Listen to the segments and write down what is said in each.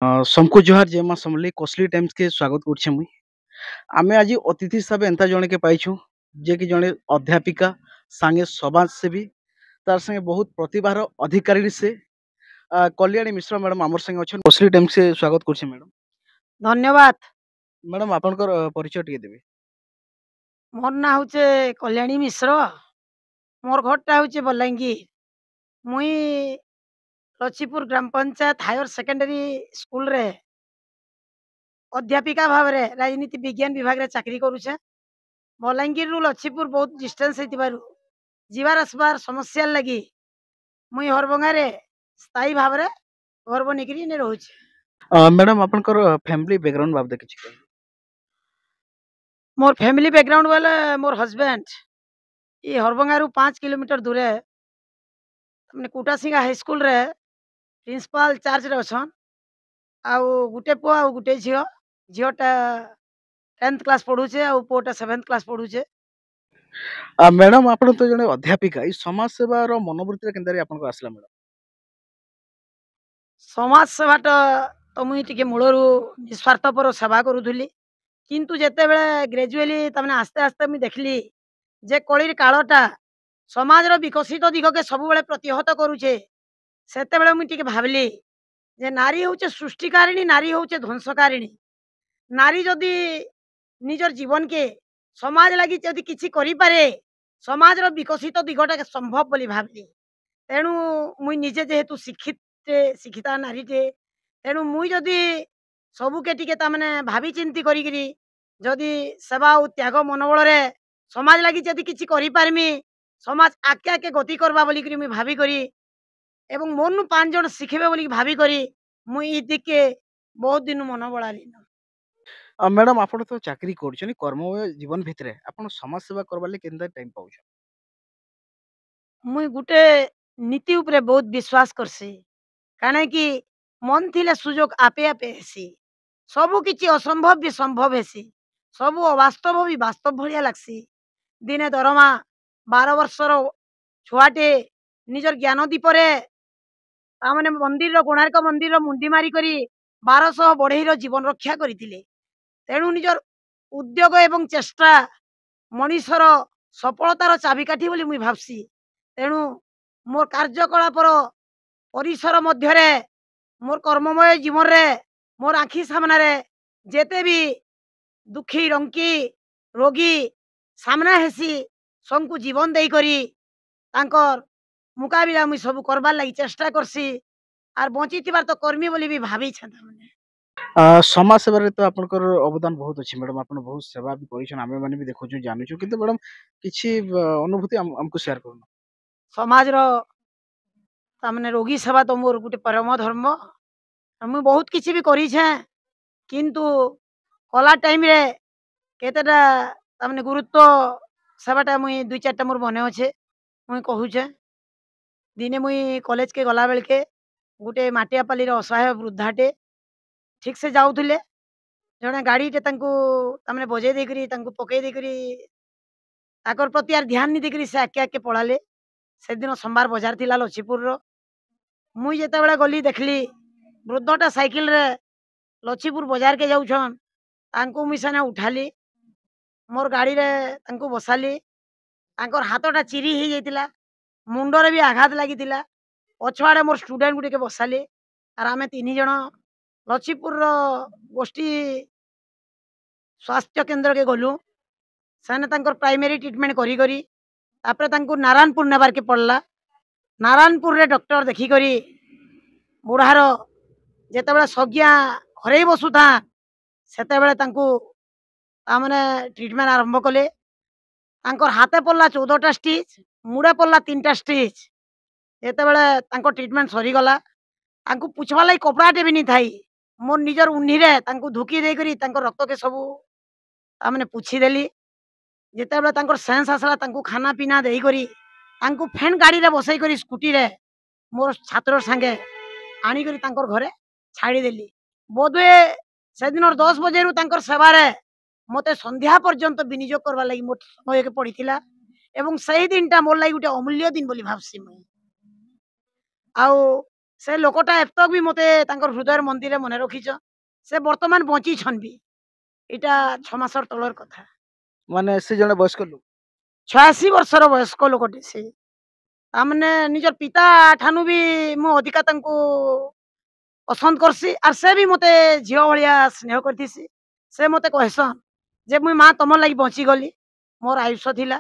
ସମକୁ ଜୁହାର, ଜୟ ମା ସମଲେଇ। କୋସଲି ଟାଇମ୍ସ କେ ସ୍ୱାଗତ କରୁଛେ ମୁଇଁ। ଆମେ ଆଜି ଅତିଥି ହିସାବେ ଏନ୍ତା ଜଣେକେ ପାଇଛୁ, ଯେ କି ଜଣେ ଅଧ୍ୟାପିକା ସାଙ୍ଗେ ସମାଜସେବୀ, ତାର ସାଙ୍ଗେ ବହୁତ ପ୍ରତିଭାର ଅଧିକାରିଣୀ ସେ। କଲ୍ୟାଣୀ ମିଶ୍ର ମ୍ୟାଡାମ ଆମର ସାଙ୍ଗେ ଅଛନ୍। କୋସଲି ଟାଇମ୍ସ କେ ସ୍ୱାଗତ କରୁଛେ ମ୍ୟାଡାମ। ଧନ୍ୟବାଦ। ମ୍ୟାଡାମ, ଆପଣଙ୍କର ପରିଚୟ ଟିକେ ଦେବେ? ମୋର୍ ନାଁ ହଉଛେ କଲ୍ୟାଣୀ ମିଶ୍ର। ମୋର୍ ଘରଟା ହଉଛେ ବଲାଙ୍ଗୀର। ମୁଇଁ ଲଛିପୁର ଗ୍ରାମ ପଞ୍ଚାୟତ ହାୟର ସେକେଣ୍ଡାରୀ ସ୍କୁଲରେ ଅଧ୍ୟାପିକା ଭାବରେ ରାଜନୀତି ବିଜ୍ଞାନ ବିଭାଗରେ ଚାକିରି କରୁଛେ। ବଲାଙ୍ଗୀରରୁ ଲଛିପୁର ବହୁତ ଡିଷ୍ଟାନ୍ସ ହେଇଥିବାରୁ ଯିବାର ଆସିବାର ସମସ୍ୟା ଲାଗି ମୁଇଁ ହରଭଙ୍ଗାରେ ସ୍ଥାୟୀ ଭାବରେ ଘର ବନେଇକିରି ଏନେ ରହୁଛି। ମ୍ୟାଡାମ, ଆପଣଙ୍କର ଫ୍ୟାମିଲି ବ୍ୟାକଗ୍ରାଉଣ୍ଡ ବାବଦେ କିଛି କହିବେ? ମୋର୍ ଫ୍ୟାମିଲି ବ୍ୟାକଗ୍ରାଉଣ୍ଡ ବୋଇଲେ, ମୋର୍ ହଜବେଣ୍ଡ ଇ ହରଭଙ୍ଗାରୁ 5 କିଲୋମିଟର ଦୂରେ ମାନେ କୁଟାସିଙ୍ଗା ହାଇସ୍କୁଲରେ ପ୍ରିନ୍ସିପାଲ ଚାର୍ଜରେ ଅଛନ୍। ଆଉ ଗୁଟେ ପୁଅ ଆଉ ଗୁଟେ ଝିଅ। ଝିଅଟା 10th class ପଢୁଛେ ଆଉ ପୁଅଟା 7th class ପଢୁଛେ। ମ୍ୟାଡାମ, ଆପଣ ତ ଜଣେ ଅଧ୍ୟାପିକା, ଏଇ ସମାଜ ସେବାର ମନୋବୃତ୍ତିରେ କେନ୍ତାରେ ଆପଣଙ୍କୁ ଆସିଲା ମ୍ୟାଡାମ? ସମାଜ ସେବାଟା ତ ମୁଇଁ ଟିକେ ମୂଳରୁ ନିସ୍ୱାର୍ଥପର ସେବା କରୁଥିଲି। କିନ୍ତୁ ଯେତେବେଳେ ଗ୍ରାଜୁଆଲି ତାମାନେ ଆସ୍ତେ ଆସ୍ତେ ମୁଇଁ ଦେଖିଲି ଯେ କଳିର କାଳଟା ସମାଜର ବିକଶିତ ଦିଗକେ ସବୁବେଳେ ପ୍ରତିହତ କରୁଛେ, ସେତେବେଳେ ମୁଇଁ ଟିକେ ଭାବିଲି ଯେ ନାରୀ ହଉଛେ ସୃଷ୍ଟିକାରିଣୀ, ନାରୀ ହଉଛେ ଧ୍ୱଂସକାରିଣୀ। ନାରୀ ଯଦି ନିଜର ଜୀବନକେ ସମାଜ ଲାଗି ଯଦି କିଛି କରିପାରେ, ସମାଜର ବିକଶିତ ଦିଗଟା ସମ୍ଭବ ବୋଲି ଭାବିଲି। ତେଣୁ ମୁଇଁ ନିଜେ ଯେହେତୁ ଶିକ୍ଷିତ ଶିକ୍ଷିତା ନାରୀଟେ, ତେଣୁ ମୁଇଁ ଯଦି ସବୁକେ ଟିକେ ତାମାନେ ଭାବି ଚିନ୍ତି କରିକିରି ଯଦି ସେବା ଆଉ ତ୍ୟାଗ ମନୋବଳରେ ସମାଜ ଲାଗି ଯଦି କିଛି କରିପାରମି, ସମାଜ ଆଗକେ ଆଗକେ ଗତି କରବା ବୋଲିକିରି ମୁଇଁ ଭାବିକରି ଏବଂ ମୋରନୁ 5 ଜଣ ଶିଖିବେ ବୋଲିକି ଭାବିକରି ମୁଇଁ ଇ ଦିଗକେ ବହୁତ ଦିନୁ ମନ ବଳାଲି। ମ୍ୟାଡାମ, ଆପଣ ତ ଚାକିରି କରୁଛନ୍ତି, କର୍ମମୟ ଜୀବନ ଭିତରେ ଆପଣ ସମାଜ ସେବା କରବାର ଲାଗି କେନ୍ତା ଟାଇମ ପାଉଛନ୍? ମୁଇଁ ଗୁଟେ ନୀତି ଉପରେ ବହୁତ ବିଶ୍ୱାସ କରସି, କାଣା କି ମନ ଥିଲେ ସୁଯୋଗ ଆପେ ଆପେ ହେସି। ସବୁ କିଛି ଅସମ୍ଭବ ବି ସମ୍ଭବ ହେସି, ସବୁ ଅବାସ୍ତବ ବି ବାସ୍ତବ ଭଳିଆ ଲାଗ୍ସି। ଦିନେ ଦରମା 12 ବର୍ଷର ଛୁଆଟେ ନିଜର ଜ୍ଞାନ ଦୀପରେ ତାମାନେ ମନ୍ଦିରର କୋଣାର୍କ ମନ୍ଦିରର ମୁଣ୍ଡି ମାରି କରି 1200 ବଢେଇର ଜୀବନ ରକ୍ଷା କରିଥିଲେ। ତେଣୁ ନିଜର ଉଦ୍ୟୋଗ ଏବଂ ଚେଷ୍ଟା ମଣିଷର ସଫଳତାର ଚାବିକାଠି ବୋଲି ମୁଇଁ ଭାବସି। ତେଣୁ ମୋର କାର୍ଯ୍ୟକଳାପର ପରିସର ମଧ୍ୟରେ, ମୋର କର୍ମମୟ ଜୀବନରେ ମୋର ଆଖି ସାମ୍ନାରେ ଯେତେ ବି ଦୁଃଖୀ ରଙ୍କି ରୋଗୀ ସାମ୍ନା ହେସି, ସଙ୍କୁ ଜୀବନ ଦେଇକରି ତାଙ୍କର ମୁକାବିଲା ମୁଇଁ ସବୁ କରବାର୍ ଲାଗି ଚେଷ୍ଟା କରସି। ଆର୍ ବଞ୍ଚିଥିବାର ତ କର୍ମି ବୋଲି ବି ଭାବିଛେଁ ତାମାନେ। ସମାଜ ସେବାରେ ତ ଆପଣଙ୍କର ଅବଦାନ ବହୁତ ଅଛି ମ୍ୟାଡାମ। ଆପଣ ବହୁତ ସେବା ବି କରିଛନ୍, ଆମେ ମାନେ ବି ଦେଖୁଛୁ, ଜାଣୁଛୁ। କିନ୍ତୁ ମ୍ୟାଡାମ, କିଛି ଅନୁଭୂତି ଆମକୁ ସେୟାର କରୁନ। ସମାଜର ତାମାନେ ରୋଗୀ ସେବା ତ ମୋର ଗୋଟେ ପରମ ଧର୍ମ। ମୁଇଁ ବହୁତ କିଛି ବି କରିଛେଁ, କିନ୍ତୁ କଲା ଟାଇମରେ କେତେଟା ତାମାନେ ଗୁରୁତ୍ୱ ସେବାଟା ମୁଇଁ ଦୁଇ ଚାରିଟା ମୋର ମନେ ଅଛେ, ମୁଇଁ କହୁଛେ। ଦିନେ ମୁଇଁ କଲେଜକେ ଗଲା ବେଳକେ ଗୋଟେ ମାଟିଆପାଲିର ଅସହାୟ ବୃଦ୍ଧାଟେ ଠିକ ସେ ଯାଉଥିଲେ। ଜଣେ ଗାଡ଼ିଟେ ତାଙ୍କୁ ତାମାନେ ବଜେଇ ଦେଇକରି, ତାଙ୍କୁ ପକେଇ ଦେଇକରି, ତାଙ୍କର ପ୍ରତି ଆର୍ ଧ୍ୟାନ ନି ଦେଇକରି ସେ ଆଗକେ ଆଗକେ ପଳାଲେ। ସେଦିନ ସୋମବାର ବଜାର ଥିଲା ଲଛିପୁରର। ମୁଇଁ ଯେତେବେଳେ ଗଲି, ଦେଖିଲି ବୃଦ୍ଧଟା ସାଇକେଲରେ ଲଛିପୁର ବଜାରକେ ଯାଉଛନ୍। ତାଙ୍କୁ ମୁଇଁ ସେନେ ଉଠାଲି, ମୋର ଗାଡ଼ିରେ ତାଙ୍କୁ ବସାଲି। ତାଙ୍କର ହାତଟା ଚିରି ହେଇଯାଇଥିଲା, ମୁଣ୍ଡରେ ବି ଆଘାତ ଲାଗିଥିଲା। ପଛଆଡ଼େ ମୋର ଷ୍ଟୁଡେଣ୍ଟ ଗୁଟିକେ ବସାଲି ଆର୍ ଆମେ 3 ଜଣ ଲଛିପୁରର ଗୋଷ୍ଠୀ ସ୍ୱାସ୍ଥ୍ୟ କେନ୍ଦ୍ରକେ ଗଲୁ। ସେନେ ତାଙ୍କର ପ୍ରାଇମେରୀ ଟ୍ରିଟମେଣ୍ଟ କରି କରି ତାପରେ ତାଙ୍କୁ ନାରାୟଣପୁର ନେବାର୍କେ ପଡ଼ଲା। ନାରାୟଣପୁରରେ ଡକ୍ଟର ଦେଖିକରି ବୁଢ଼ାର ଯେତେବେଳେ ସଜ୍ଞା ହରେଇ ବସୁଥା, ସେତେବେଳେ ତାଙ୍କୁ ତାମାନେ ଟ୍ରିଟମେଣ୍ଟ ଆରମ୍ଭ କଲେ। ତାଙ୍କର ହାତେ ପଡ଼ିଲା 14ଟା ଷ୍ଟିଚ୍, ମୁଡ଼େ ପଡ଼ିଲା 3ଟା ଷ୍ଟିଚ୍। ଯେତେବେଳେ ତାଙ୍କ ଟ୍ରିଟମେଣ୍ଟ ସରିଗଲା, ତାଙ୍କୁ ପୁଛବା ଲାଗି କପଡ଼ାଟେ ବି ନି ଥାଇ, ମୋର ନିଜର ଉନ୍ନିରେ ତାଙ୍କୁ ଧୁକି ଦେଇକରି ତାଙ୍କ ରକ୍ତକେ ସବୁ ତାମାନେ ପୁଛିଦେଲି। ଯେତେବେଳେ ତାଙ୍କର ସେନ୍ସ ଆସିଲା, ତାଙ୍କୁ ଖାନା ପିନା ଦେଇକରି ତାଙ୍କୁ ଫେନ୍ ଗାଡ଼ିରେ ବସେଇ କରି ସ୍କୁଟିରେ ମୋର ଛାତ୍ର ସାଙ୍ଗେ ଆଣିକରି ତାଙ୍କର ଘରେ ଛାଡ଼ିଦେଲି। ବୋଧହୁଏ ସେଦିନର 10 ବଜେରୁ ତାଙ୍କର ସେବାରେ ମତେ ସନ୍ଧ୍ୟା ପର୍ଯ୍ୟନ୍ତ ବିନିଯୋଗ କରବାର ଲାଗି ମୋର ସମୟକେ ପଡ଼ିଥିଲା ଏବଂ ସେଇ ଦିନଟା ମୋର ଲାଗି ଗୋଟେ ଅମୂଲ୍ୟ ଦିନ ବୋଲି ଭାବସି ମୁଇଁ। ଆଉ ସେ ଲୋକଟା ଏତକ ବି ମୋତେ ତାଙ୍କର ହୃଦୟର ମନ୍ଦିରରେ ମନେ ରଖିଛନ୍। ସେ ବର୍ତ୍ତମାନ ବଞ୍ଚିଛନ୍ ବି। ଏଇଟା 6 ମାସର ତଳର କଥା। ମାନେ ସେ ଜଣେ ବୟସ୍କ ଲୋକ? 86 ବର୍ଷର ବୟସ୍କ ଲୋକଟେ ସେ। ତାମାନେ ନିଜର ପିତା ଠାନୁ ବି ମୁଁ ଅଧିକା ତାଙ୍କୁ ପସନ୍ଦ କରସି, ଆର୍ ସେ ବି ମତେ ଝିଅ ଭଳିଆ ସ୍ନେହ କରିଥିସି। ସେ ମତେ କହେସନ୍ ଯେ ମୁଇଁ ମା ତମର ଲାଗି ବଞ୍ଚିଗଲି, ମୋର ଆୟୁଷ ଥିଲା।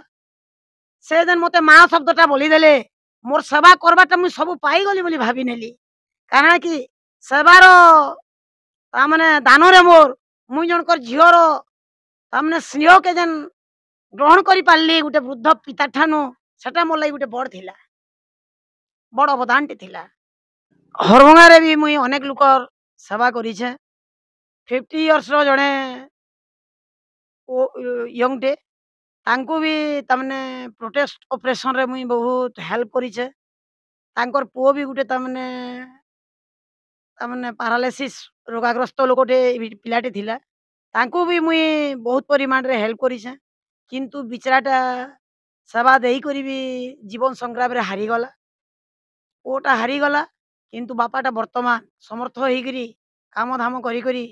ସେ ଯେନ୍ ମତେ ମା ଶବ୍ଦଟା ବୋଲିଦେଲେ, ମୋର ସେବା କରବାଟା ମୁଇଁ ସବୁ ପାଇଗଲି ବୋଲି ଭାବି ନେଲି। କାରଣ କି ସେବାର ତାମାନେ ଦାନରେ ମୋର ମୁଇଁ ଜଣଙ୍କର ଝିଅର ତାମାନେ ସ୍ନେହକେ ଯେନ୍ ଗ୍ରହଣ କରିପାରିଲି ଗୋଟେ ବୃଦ୍ଧ ପିତା ଠାନୁ, ସେଟା ମୋର ଲାଗି ଗୋଟେ ବଡ଼ ଥିଲା, ବଡ଼ ଅବଦାନଟେ ଥିଲା। ହରଭଙ୍ଗାରେ ବି ମୁଇଁ ଅନେକ ଲୋକର ସେବା କରିଛେ। 50 ଇୟର୍ସର ଜଣେ ୟଙ୍ଗଟେ, ତାଙ୍କୁ ବି ତାମାନେ ପ୍ରୋଟେଷ୍ଟ ଅପରେସନରେ ମୁଇଁ ବହୁତ ହେଲ୍ପ କରିଛେ। ତାଙ୍କର ପୁଅ ବି ଗୋଟେ ତାମାନେ ତାମାନେ ପାରାଲିସିସ୍ ରୋଗାଗ୍ରସ୍ତ ଲୋକଟେ ପିଲାଟେ ଥିଲା, ତାଙ୍କୁ ବି ମୁଇଁ ବହୁତ ପରିମାଣରେ ହେଲ୍ପ କରିଛେ। କିନ୍ତୁ ବିଚରାଟା ସେବା ଦେଇକରି ବି ଜୀବନ ସଂଗ୍ରାମରେ ହାରିଗଲା। ପୁଅଟା ହାରିଗଲା, କିନ୍ତୁ ବାପାଟା ବର୍ତ୍ତମାନ ସମର୍ଥ ହେଇକିରି କାମ ଧାମ କରି କରି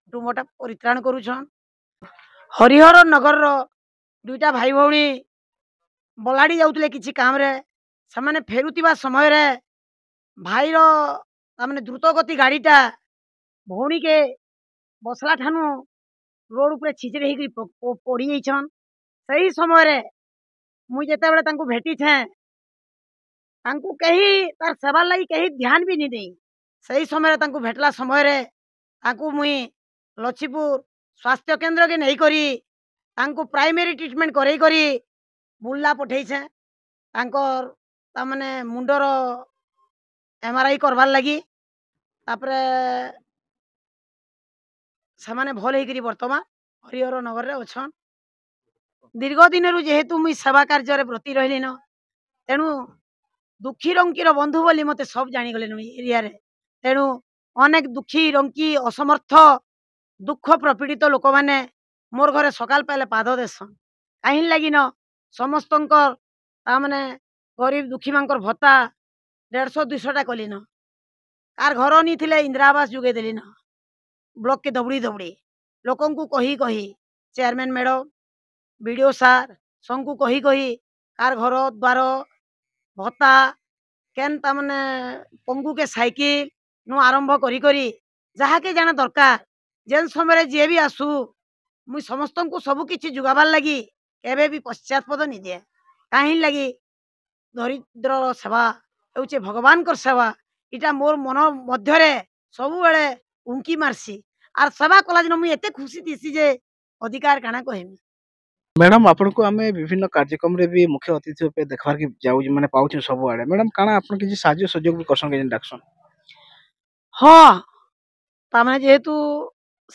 କୁଟୁମ୍ବଟା ପରିତ୍ରାଣ କରୁଛନ୍। ହରିହର ନଗରର ଦୁଇଟା ଭାଇ ଭଉଣୀ ବଲାଡ଼ି ଯାଉଥିଲେ କିଛି କାମରେ। ସେମାନେ ଫେରୁଥିବା ସମୟରେ ଭାଇର ତାମାନେ ଦ୍ରୁତଗତି ଗାଡ଼ିଟା ଭଉଣୀକେ ବସଲା ଠାନୁ ରୋଡ଼ ଉପରେ ଛିଚଡ଼ି ହେଇକରି ପଡ଼ି ଯାଇଛନ୍। ସେଇ ସମୟରେ ମୁଇଁ ଯେତେବେଳେ ତାଙ୍କୁ ଭେଟିଛେଁ, ତାଙ୍କୁ କେହି ତାର ସେବାର ଲାଗି କେହି ଧ୍ୟାନ ବି ନି ଦେଇ। ସେଇ ସମୟରେ ତାଙ୍କୁ ଭେଟଲା ସମୟରେ ତାଙ୍କୁ ମୁଇଁ ଲଛିପୁର ସ୍ୱାସ୍ଥ୍ୟ କେନ୍ଦ୍ରକେ ନେଇକରି ତାଙ୍କୁ ପ୍ରାଇମେରୀ ଟ୍ରିଟମେଣ୍ଟ କରେଇ କରି ବୁର୍ଲା ପଠେଇଛେଁ, ତାଙ୍କର ତାମାନେ ମୁଣ୍ଡର ଏମ୍ଆର୍ଆଇ କରବାର୍ ଲାଗି। ତାପରେ ସେମାନେ ଭଲ ହେଇକିରି ବର୍ତ୍ତମାନ ହରିହର ନଗରରେ ଅଛନ୍। ଦୀର୍ଘ ଦିନରୁ ଯେହେତୁ ମୁଇଁ ସେବା କାର୍ଯ୍ୟରେ ବ୍ରତୀ ରହିଲିନ, ତେଣୁ ଦୁଃଖୀ ରଙ୍କିର ବନ୍ଧୁ ବୋଲି ମତେ ସବୁ ଜାଣିଗଲେନ ଏଇ ଏରିଆରେ। ତେଣୁ ଅନେକ ଦୁଃଖୀ ରଙ୍କି ଅସମର୍ଥ ଦୁଃଖ ପ୍ରପୀଡ଼ିତ ଲୋକମାନେ ମୋର୍ ଘରେ ସକାଳ ପାଇଲେ ପାଦ ଦେସନ୍। କାହିଁ ଲାଗିନ ସମସ୍ତଙ୍କର ତାମାନେ ଗରିବ ଦୁଃଖୀମାନଙ୍କର ଭତ୍ତା 150 200ଟା କଲିନ। କାର୍ ଘର ନି ଥିଲେ ଇନ୍ଦିରା ଆବାସ ଯୋଗେଇ ଦେଲିନ। ବ୍ଲକକେ ଦୌଡ଼ି ଦୌଡ଼ି ଲୋକଙ୍କୁ କହି କହି, ଚେୟାରମ୍ୟାନ୍ ମ୍ୟାଡ଼ମ୍, ବିଡ଼ିଓ ସାର୍ ସଙ୍କୁ କହି କହି କାର୍ ଘର ଦ୍ୱାର ଭତ୍ତା କେନ୍ ତାମାନେ ପଙ୍ଗୁକେ ସାଇକେଲ ନୁ ଆରମ୍ଭ କରି କରି ଯାହାକେ ଜାଣା ଦରକାର, ଯେନ୍ ସମୟରେ ଯିଏ ବି ଆସୁ ମୁଇଁ ସମସ୍ତଙ୍କୁ ସବୁ କିଛି ଯୋଗାବାର୍ ଲାଗି କେବେ ବି ପଶ୍ଚାତପଦ ନି ଦିଏ। କାହିଁ ଲାଗି ଦରିଦ୍ରର ସେବା ହେଉଛେ ଭଗବାନଙ୍କର ସେବା। ଇଟା ମୋର୍ ମନ ମଧ୍ୟରେ ସବୁବେଳେ ଉଙ୍କି ମାରସି, ଆର୍ ସେବା କଲା ଦିନ ମୁଇଁ ଏତେ ଖୁସି ଥିସି ଯେ ଅଧିକାର କାଣା କହେମି। ମ୍ୟାଡ଼ାମ, ଆପଣଙ୍କୁ ଆମେ ବିଭିନ୍ନ କାର୍ଯ୍ୟକ୍ରମରେ ବି ମୁଖ୍ୟ ଅତିଥି ରୂପେ ଦେଖବାର୍ ଯାଉଛୁ, ମାନେ ପାଉଛୁ ସବୁଆଡ଼େ। ମ୍ୟାଡ଼ାମ, କାଣା ଆପଣ କିଛି ସାହାଯ୍ୟ ସହଯୋଗ ବି କରସନ୍ ଯେନ୍ ଡାକସନ୍? ହଁ, ତାମାନେ ଯେହେତୁ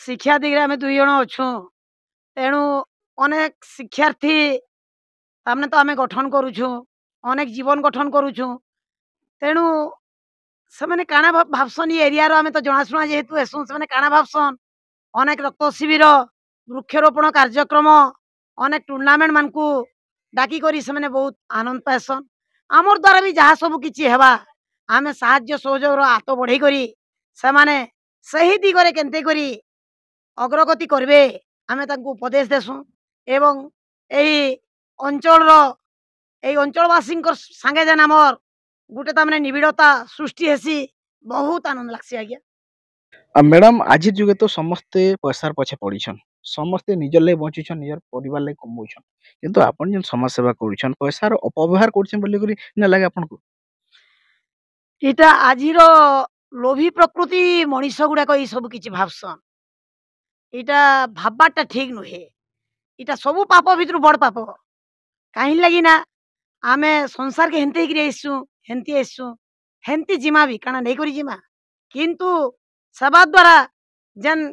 ଶିକ୍ଷା ଦିଗରେ ଆମେ ଦୁଇ ଜଣ ଅଛୁଁ, ତେଣୁ ଅନେକ ଶିକ୍ଷାର୍ଥୀ ତାମାନେ ତ ଆମେ ଗଠନ କରୁଛୁଁ, ଅନେକ ଜୀବନ ଗଠନ କରୁଛୁଁ। ତେଣୁ ସେମାନେ କାଣା ଭାବସନ୍, ଇ ଏରିଆର ଆମେ ତ ଜଣାଶୁଣା ଯେହେତୁ ହେସୁଁ, ସେମାନେ କାଣା ଭାବସନ୍, ଅନେକ ରକ୍ତ ଶିବିର, ବୃକ୍ଷରୋପଣ କାର୍ଯ୍ୟକ୍ରମ, ଅନେକ ଟୁର୍ଣ୍ଣାମେଣ୍ଟ ମାନଙ୍କୁ ଡାକିକରି ସେମାନେ ବହୁତ ଆନନ୍ଦ ପାଏସନ୍। ଆମର୍ ଦ୍ୱାରା ବି ଯାହା ସବୁ କିଛି ହେବା ଆମେ ସାହାଯ୍ୟ ସହଯୋଗର ହାତ ବଢ଼େଇ କରି ସେମାନେ ସେହି ଦିଗରେ କେନ୍ତେ କରି ଅଗ୍ରଗତି କରିବେ ଆମେ ତାଙ୍କୁ ଉପଦେଶ ଦେସୁଁ। ଏବଂ ଏହି ଅଞ୍ଚଳର ଏଇ ଅଞ୍ଚଳବାସୀଙ୍କର ସାଙ୍ଗେ ଯେନ୍ ଆମର୍ ଗୋଟେ ତାମାନେ ନିବିଡ଼ତା ସୃଷ୍ଟି ହେସି, ବହୁତ ଆନନ୍ଦ ଲାଗ୍ସି ଆଜ୍ଞା। ମ୍ୟାଡ଼ାମ, ଆଜି ଯୁଗେ ତ ସମସ୍ତେ ପଇସାର ପଛେ ପଡ଼ିଛନ୍, ସମସ୍ତେ ନିଜର ଲାଗି ବଞ୍ଚୁଛନ୍, ନିଜର ପରିବାର ଲାଗି କମଉଛନ୍, କିନ୍ତୁ ଆପଣ ଯେନ୍ ସମାଜ ସେବା କରୁଛନ୍ ପଇସାର ଅପବ୍ୟବହାର କରୁଛନ୍ ବୋଲିକରି ନା ଲାଗେ ଆପଣଙ୍କୁ? ଏଇଟା ଆଜିର ଲୋଭୀ ପ୍ରକୃତି ମଣିଷ ଗୁଡାକ ଏଇ ସବୁ କିଛି ଭାବସନ୍। ଏଇଟା ଭାବବାରଟା ଠିକ ନୁହେଁ। ଏଇଟା ସବୁ ପାପ ଭିତରୁ ବଡ଼ ପାପ। କାହିଁ ଲାଗି ନା ଆମେ ସଂସାରକେ ହେନ୍ତି ହେଇକିରି ଆସିଛୁ, ହେନ୍ତି ଆସିଛୁ, ହେନ୍ତି ଜିମା ବି, କାଣା ନେଇକରି ଜିମା। କିନ୍ତୁ ସେବା ଦ୍ୱାରା ଯେନ୍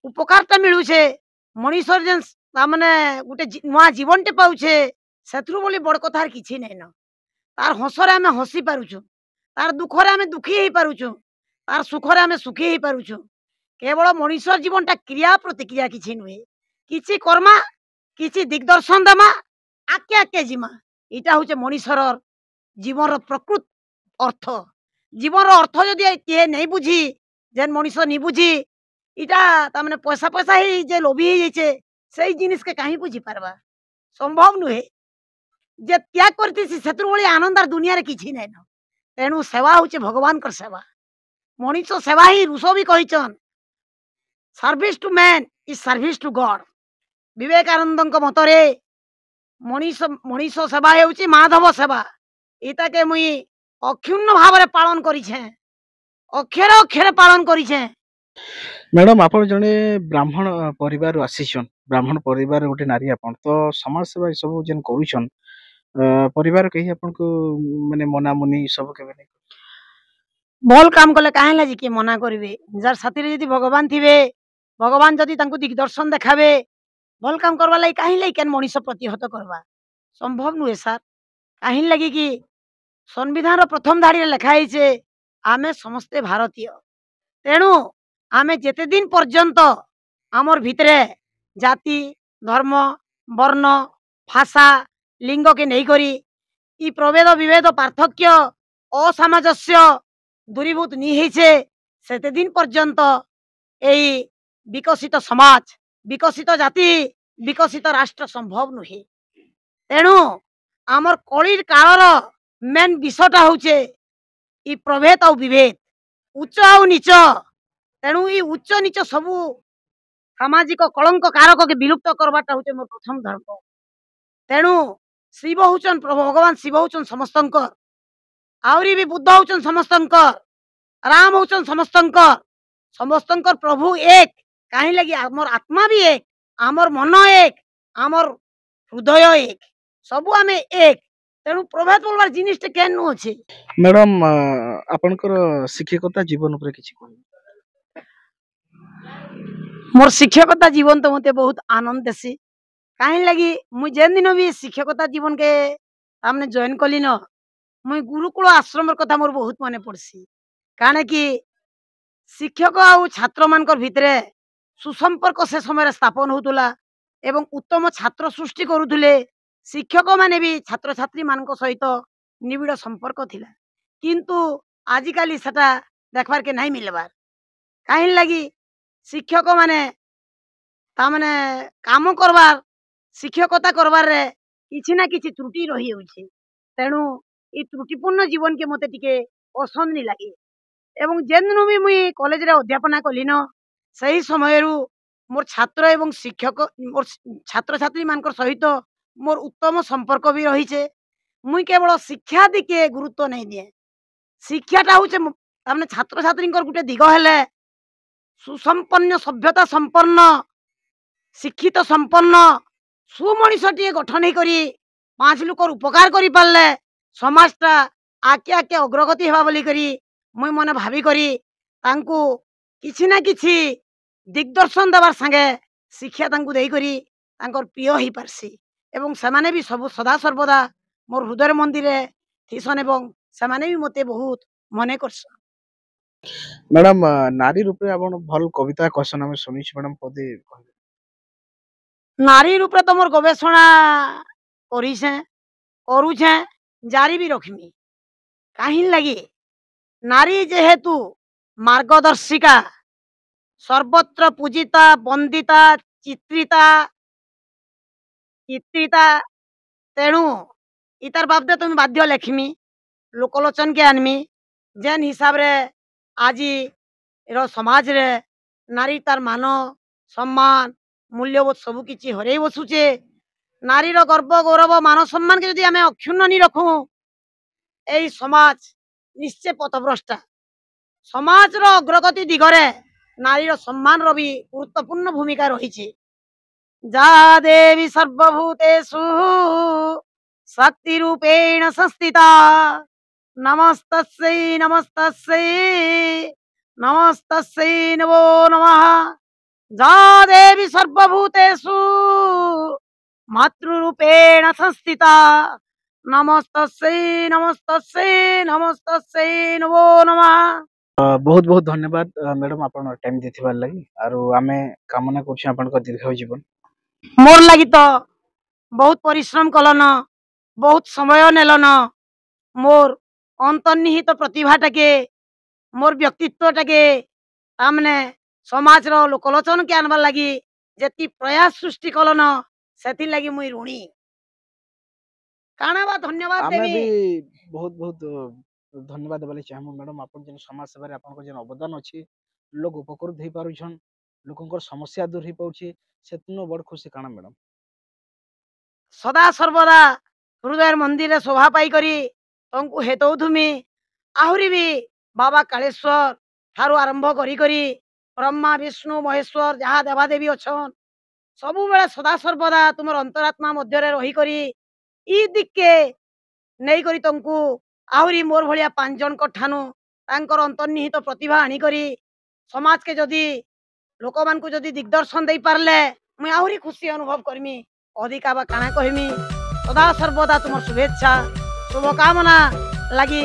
ଉପକାରଟା ମିଳୁଛେ, ମଣିଷର ଯେନ୍ ତାମାନେ ଗୋଟେ ନୂଆ ଜୀବନଟେ ପାଉଛେ, ସେଥିରୁ ବୋଲି ବଡ଼ କଥା କିଛି ନାଇଁନ। ତାର ହସରେ ଆମେ ହସି ପାରୁଛୁ, ତାର ଦୁଃଖରେ ଆମେ ଦୁଃଖୀ ହେଇପାରୁଛୁ, ତାର ସୁଖରେ ଆମେ ସୁଖୀ ହେଇପାରୁଛୁ। କେବଳ ମଣିଷ ଜୀବନଟା କ୍ରିୟା ପ୍ରତିକ୍ରିୟା କିଛି ନୁହେଁ। କିଛି କର୍ମା, କିଛି ଦିଗ୍ଦର୍ଶନ ଦେମା, ଆଗକେ ଆଗକେ ଯିମା, ଏଇଟା ହଉଛେ ମଣିଷର ଜୀବନର ପ୍ରକୃତ ଅର୍ଥ। ଜୀବନର ଅର୍ଥ ଯଦି କିଏ ନେଇ ବୁଝି, ଯେନ୍ ମଣିଷ ନି ବୁଝି, ଇଟା ତାମାନେ ପଇସା ପଇସା ହେଇ ଯେ ଲୋଭି ହେଇଯାଇଛେ, ସେଇ ଜିନିଷକେ କାହିଁ ବୁଝି ପାରବା? ସମ୍ଭବ ନୁହେଁ। ଯେ ତ୍ୟାଗ କରିଥିସି, ସେଥିରୁ ଭଳି ଆନନ୍ଦ ଆର୍ ଦୁନିଆରେ କିଛି ନାଇଁନ। ତେଣୁ ସେବା ହଉଛି ଭଗବାନଙ୍କର ସେବା, ମଣିଷ ସେବା ହିଁ। ରୁଷୋ ବି କହିଛନ୍, "Service to man is service to God." ବିବେକାନନ୍ଦଙ୍କ ମତରେ ମଣିଷ ମଣିଷ ସେବା ହେଉଛି ମାଧବ ସେବା। ଇତାକେ ମୁଇଁ ଅକ୍ଷୁଣ୍ଣ ଭାବରେ ପାଳନ କରିଛେଁ, ଅକ୍ଷରେ ଅକ୍ଷରେ ପାଳନ କରିଛେଁ। ମ୍ୟାଡାମ, ଆପଣ ଜଣେ ବ୍ରାହ୍ମଣ ପରିବାରରୁ ଆସିଛନ୍, ବ୍ରାହ୍ମଣ ପରିବାର ଗୋଟେ ନାରୀ ଆପଣ ତ ସମାଜ ସେବା ଏସବୁ ଯେନ୍ କରୁଛନ୍, ପରିବାର କେହି ଆପଣଙ୍କୁ ମାନେ ମନାମୁନି ସବୁ କେବେ ନାଇଁ? ଭଲ କାମ କଲେ କାହିଁ ଲାଗି କିଏ ମନା କରିବେ? ଯାର ସାଥିରେ ଯଦି ଭଗବାନ ଥିବେ, ଭଗବାନ ଯଦି ତାଙ୍କୁ ଦିଗଦର୍ଶନ ଦେଖାବେ, ଭଲ କାମ କରବା ଲାଗି କାହିଁ ଲାଗି କେନ୍ ମଣିଷ ପ୍ରତିହତ କରବା? ସମ୍ଭବ ନୁହେଁ ସାର୍। କାହିଁ ଲାଗି କି ସମ୍ବିଧାନର ପ୍ରଥମ ଧାଡ଼ିରେ ଲେଖା ହେଇଛେ, ଆମେ ସମସ୍ତେ ଭାରତୀୟ। ତେଣୁ ଆମେ ଯେତେ ଦିନ ପର୍ଯ୍ୟନ୍ତ ଆମର ଭିତରେ ଜାତି, ଧର୍ମ, ବର୍ଣ୍ଣ, ଭାଷା, ଲିଙ୍ଗକେ ନେଇକରି ଇ ପ୍ରଭେଦ, ବିଭେଦ, ପାର୍ଥକ୍ୟ, ଅସାମଞ୍ଜସ୍ୟ ଦୂରୀଭୂତ ନି ହେଇଛେ, ସେତେ ଦିନ ପର୍ଯ୍ୟନ୍ତ ଏଇ ବିକଶିତ ସମାଜ, ବିକଶିତ ଜାତି, ବିକଶିତ ରାଷ୍ଟ୍ର ସମ୍ଭବ ନୁହେଁ। ତେଣୁ ଆମର କଳିର କାଳର ମେନ୍ ବିଷୟଟା ହଉଛେ ଇ ପ୍ରଭେଦ ଆଉ ବିଭେଦ, ଉଚ୍ଚ ଆଉ ନିଚ। ତେଣୁ ଇ ଉଚ୍ଚ ନିଚ ସବୁ ସାମାଜିକ କଳଙ୍କ କାରକକେ ବିଲୁପ୍ତ କରବାଟା ହଉଛେ ମୋର ପ୍ରଥମ ଧର୍ମ। ତେଣୁ ଶିବ ହଉଛନ୍ ପ୍ରଭୁ, ଭଗବାନ ଶିବ ହଉଛନ୍ ସମସ୍ତଙ୍କର, ଆହୁରି ବି ବୁଦ୍ଧ ହଉଛନ୍ ସମସ୍ତଙ୍କର, ରାମ ହଉଛନ୍ ସମସ୍ତଙ୍କର, ସମସ୍ତଙ୍କର ପ୍ରଭୁ ଏକ। କାହିଁ ଲାଗି ଆମର ଆତ୍ମା ବି ଏକ, ଆମର ମନ ଏକ, ଆମର ହୃଦୟ ଏକ, ସବୁ ଆମେ ଏକ। ତେଣୁ ପ୍ରଭେଦ ବୋଲବାର ଜିନିଷଟା କେନ୍ ନୁ ଅଛି? ମ୍ୟାଡାମ, ଆପଣଙ୍କର ଶିକ୍ଷକତା ଜୀବନ ଉପରେ କିଛି କହିବେ? ମୋର ଶିକ୍ଷକତା ଜୀବନ ତ ମତେ ବହୁତ ଆନନ୍ଦ ଦେସି। କାହିଁ ଲାଗି ମୁଇଁ ଯେନ୍ ଦିନ ବି ଶିକ୍ଷକତା ଜୀବନକେ ତାମାନେ ଜଏନ୍ କଲି ନ, ମୁଇଁ ଗୁରୁକୁଳ ଆଶ୍ରମର କଥା ମୋର ବହୁତ ମନେ ପଡସି। କାଣା କି ଶିକ୍ଷକ ଆଉ ଛାତ୍ରମାନଙ୍କର ଭିତରେ ସୁସମ୍ପର୍କ ସେ ସମୟରେ ସ୍ଥାପନ ହଉଥିଲା ଏବଂ ଉତ୍ତମ ଛାତ୍ର ସୃଷ୍ଟି କରୁଥିଲେ। ଶିକ୍ଷକମାନେ ବି ଛାତ୍ରଛାତ୍ରୀ ମାନଙ୍କ ସହିତ ନିବିଡ଼ ସମ୍ପର୍କ ଥିଲା। କିନ୍ତୁ ଆଜିକାଲି ସେଟା ଦେଖବାର୍କେ ନାଇଁ ମିଲବାର୍। କାହିଁ ଲାଗି ଶିକ୍ଷକମାନେ ତାମାନେ କାମ କରବାର୍, ଶିକ୍ଷକତା କରବାରେ କିଛି ନା କିଛି ତ୍ରୁଟି ରହିଯାଉଛି। ତେଣୁ ଏଇ ତ୍ରୁଟିପୂର୍ଣ୍ଣ ଜୀବନକେ ମତେ ଟିକେ ପସନ୍ଦ ନି ଲାଗେ। ଏବଂ ଯେନ୍ ଦିନୁ ବି ମୁଇଁ କଲେଜରେ ଅଧ୍ୟାପନା କଲିନ, ସେହି ସମୟରୁ ମୋର ଛାତ୍ର ଏବଂ ଶିକ୍ଷକ, ମୋର ଛାତ୍ରଛାତ୍ରୀ ମାନଙ୍କର ସହିତ ମୋର ଉତ୍ତମ ସମ୍ପର୍କ ବି ରହିଛେ। ମୁଇଁ କେବଳ ଶିକ୍ଷା ଦିକେ ଗୁରୁତ୍ୱ ନାଇଁ ଦିଏ। ଶିକ୍ଷାଟା ହଉଛେ ତାମାନେ ଛାତ୍ରଛାତ୍ରୀଙ୍କର ଗୋଟେ ଦିଗ, ହେଲେ ସୁସମ୍ପନ୍ନ, ସଭ୍ୟତା ସମ୍ପନ୍ନ, ଶିକ୍ଷିତ ସମ୍ପନ୍ନ ସୁମଣିଷଟିଏ ଗଠନ ହେଇକରି ପାଞ୍ଚ ଲୋକର ଉପକାର କରିପାରିଲେ ସମାଜଟା ଆଗକେ ଆଗକେ ଅଗ୍ରଗତି ହେବା ବୋଲିକରି ମୁଇଁ ମନେ ଭାବିକରି ତାଙ୍କୁ କିଛି ନା କିଛି ଦିଗ୍ଦର୍ଶନ ଦେବାର ସାଙ୍ଗେ ଶିକ୍ଷା ତାଙ୍କୁ ଦେଇକରି ତାଙ୍କର ପ୍ରିୟ ହେଇପାରସି ଏବଂ ସେମାନେ ବି ସବୁ ସଦା ସର୍ବଦା ମୋର ହୃଦୟ ମନ୍ଦିରରେ ଥିସନ୍ ଏବଂ ସେମାନେ ବି ମତେ ବହୁତ ମନେ କରସନ୍। ମ୍ୟାଡାମ, ନାରୀ ରୂପରେ ଆପଣ ଭଲ କବିତା କହସନ୍, ଆମେ ଶୁଣିଛୁ। ମ୍ୟାଡାମ, ପଦେ କହିବେ? ନାରୀ ରୂପରେ ତ ମୋର ଗବେଷଣା କରିଛେଁ, କରୁଛେଁ, ଜାରି ବି ରଖମି। କାହିଁ ଲାଗି ନାରୀ ଯେହେତୁ ମାର୍ଗଦର୍ଶିକା, ସର୍ବତ୍ର ପୂଜିତା, ବନ୍ଦିତା, ଚିତ୍ରିତା ଚିତ୍ରିତା, ତେଣୁ ଇତାର ବାବଦେ ତୁମେ ବାଧ୍ୟ ଲେଖମି, ଲୋକଲୋଚନକେ ଆନମି। ଯେନ୍ ହିସାବରେ ଆଜି ର ସମାଜରେ ନାରୀ ତାର ମାନ, ସମ୍ମାନ, ମୂଲ୍ୟବୋଧ ସବୁ କିଛି ହରେଇ ବସୁଛେ, ନାରୀର ଗର୍ବ, ଗୌରବ, ମାନ ସମ୍ମାନକେ ଯଦି ଆମେ ଅକ୍ଷୁଣ୍ଣ ନି ରଖୁ, ଏଇ ସମାଜ ନିଶ୍ଚୟ ପଥଭ୍ରଷ୍ଟା। ସମାଜର ଅଗ୍ରଗତି ଦିଗରେ ନାରୀର ସମ୍ମାନର ବି ଗୁରୁତ୍ୱପୂର୍ଣ୍ଣ ଭୂମିକା ରହିଛି। ଯା ଦେବୀ ସର୍ବଭୂତେଷୁ ଶକ୍ତି ରୂପେଣ ସଂସ୍ଥିତା, ନମସ୍ତସ୍ୟୈ ନମସ୍ତସ୍ୟୈ ନମସ୍ତସ୍ୟୈ ନମୋ ନମଃ। ଯା ଦେବୀ ସର୍ବଭୂତେଷୁ ମାତୃରୂପେଣ ସଂସ୍ଥିତା, ନମସ୍ତସ୍ୟୈ ନମସ୍ତସ୍ୟୈ ନମସ୍ତସ୍ୟୈ ନମୋ ନମଃ। ବହୁତ ବହୁତ ଧନ୍ୟବାଦ ମ୍ୟାଡାମ, ଆପଣ ଟାଇମ ଦେଇଥିବାର ଲାଗି। ଆରୁ ଆମେ କାମନା କରୁଛୁ ଆପଣଙ୍କ ଦୀର୍ଘ ଜୀବନ। ମୋର ଲାଗି ତ ବହୁତ ପରିଶ୍ରମ କଲନ, ବହୁତ ସମୟ ନେଲନ। ମୋର ଅନ୍ତର୍ନିହିତ ପ୍ରତିଭାଟାକେ, ମୋର୍ ବ୍ୟକ୍ତିତ୍ୱଟାକେ ତାମାନେ ସମାଜର ଲୋକଲୋଚନକେ ଆନବାର୍ ଲାଗି ଯେତିକି ପ୍ରୟାସ ସୃଷ୍ଟି କଲନ, ସେଥିର୍ଲାଗି ମୁଇଁ ଋଣୀ। କାଣା ବା ଧନ୍ୟବାଦ ଆମେ ଦେବି। ବି ବହୁତ ବହୁତ ଧନ୍ୟବାଦ ଦେବାର୍ ଲାଗି ଚାହିଁବୁ ମ୍ୟାଡ଼ାମ। ଆପଣ ଯେନ୍ ସମାଜ ସେବାରେ ଆପଣଙ୍କର ଯେନ୍ ଅବଦାନ ଅଛି, ଲୋକ ଉପକୃତ ହେଇପାରୁଛନ୍, ଲୋକଙ୍କର ସମସ୍ୟା ଦୂର ହେଇପାରୁଛି, ସେଦିନ ବଡ଼ ଖୁସି କାଣା ମ୍ୟାଡ଼ାମ? ସଦା ସର୍ବଦା ହୃଦୟର ମନ୍ଦିରରେ ଶୋଭା ପାଇକରି ତମକୁ ହେତଉଥୁମି। ଆହୁରି ବି ବାବା କାଳେଶ୍ୱର ଠାରୁ ଆରମ୍ଭ କରି କରି ବ୍ରହ୍ମା, ବିଷ୍ଣୁ, ମହେଶ୍ୱର ଯାହା ଦେବାଦେବୀ ଅଛନ୍, ସବୁବେଳେ ସଦା ସର୍ବଦା ତୁମର ଅନ୍ତରାତ୍ମା ମଧ୍ୟରେ ରହିକରି ଇ ଦିଗ୍କେ ନେଇକରି ତମକୁ ଆହୁରି ମୋର୍ ଭଳିଆ 5 ଜଣଙ୍କ ଠାନୁ ତାଙ୍କର ଅନ୍ତର୍ନିହିତ ପ୍ରତିଭା ଆଣିକରି ସମାଜକେ ଯଦି, ଲୋକମାନଙ୍କୁ ଯଦି ଦିଗ୍ଦର୍ଶନ ଦେଇ ପାରିଲେ ମୁଇଁ ଆହୁରି ଖୁସି ଅନୁଭବ କରମି। ଅଧିକା ବା କାଣା କହିମି? ସଦା ସର୍ବଦା ତୁମର ଶୁଭେଚ୍ଛା ଶୁଭକାମନା ଲାଗି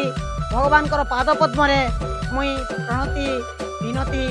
ଭଗବାନଙ୍କର ପାଦ ପଦ୍ମରେ ମୁଇଁ ପ୍ରଣତି ବିନତି